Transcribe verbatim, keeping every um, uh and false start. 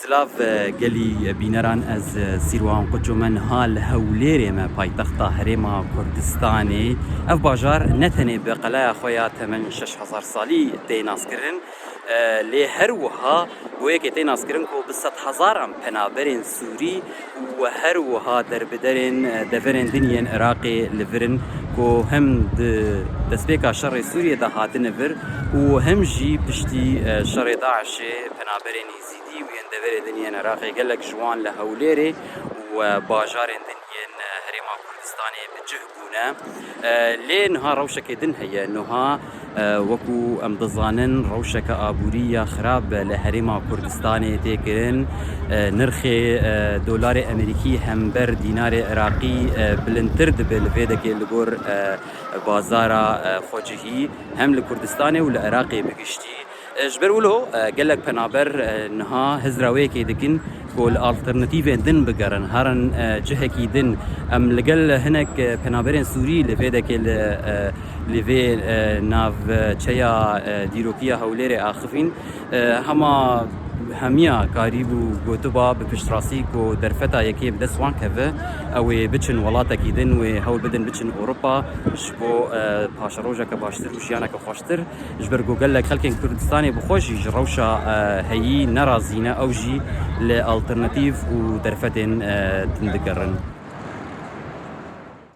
Silav, e, gelî bîneran, ez, e, Sîrwan Quço me niha li Hewlêrê me, paytexta Herêma Kurdistanê. Ev bajar ne tenê bi qeleya xwe ya temen şeş hezar salî tê naskirin, e, lê her wiha bo yekê tê naskirin ku bi sedhezaran penaberên Sûrî û her wiha derbiderên, e, deverên din yên Iraqê li vir in ku hem di destpêka şerê Sûriyê de hatine vir û hem jî piştî, e, şerê DAIŞê penaberên Êzîdî û yên deverê din yên Iraqê gelek ji wan li Hewlêrê û, e, bajarên din yên, e, Herêma Kurdistanê bi cih bûne. E, lê niha rewşekê din heye. Niha, e, wekû em dizanin, rewşeke aborî ya xirab li Herêma Kurdistanê tê kirin. E, nirxê, e, dolarê Amerîkî hember dînarê Iraqî, e, bilindtir dibe li vê dekê li gor, e, bazara, e, xwecihî, hem li Kurdistanê û li Iraqê bi giştî. E, ji ber wilo, e, gelek penaber, e, niha hizra wê yekê dikin ku li alternatîvên din bigerin, herin, e, cihekî din. Em li gel hinek, e, penaberên Sûrî li vê dekê li, e, li vê, e, navçeya, e, dîrokiya Hewlêrê axivîn. E, hema hemiya karîbû gotiba bi piştrastî ku derfeta yekê bi dest wan keve, ew ê biçin welatekî din, wê hewl bidin biçin Ewropa ji bo, e, paşerojeke baştir û jiyaneke xweştir. Ji ber ku gelek xelkên Kurdistanê bi xwe jî ji rewşa, e, heyî nerazî ne, ew jî li alternatîv û derfetên, e, din digerin.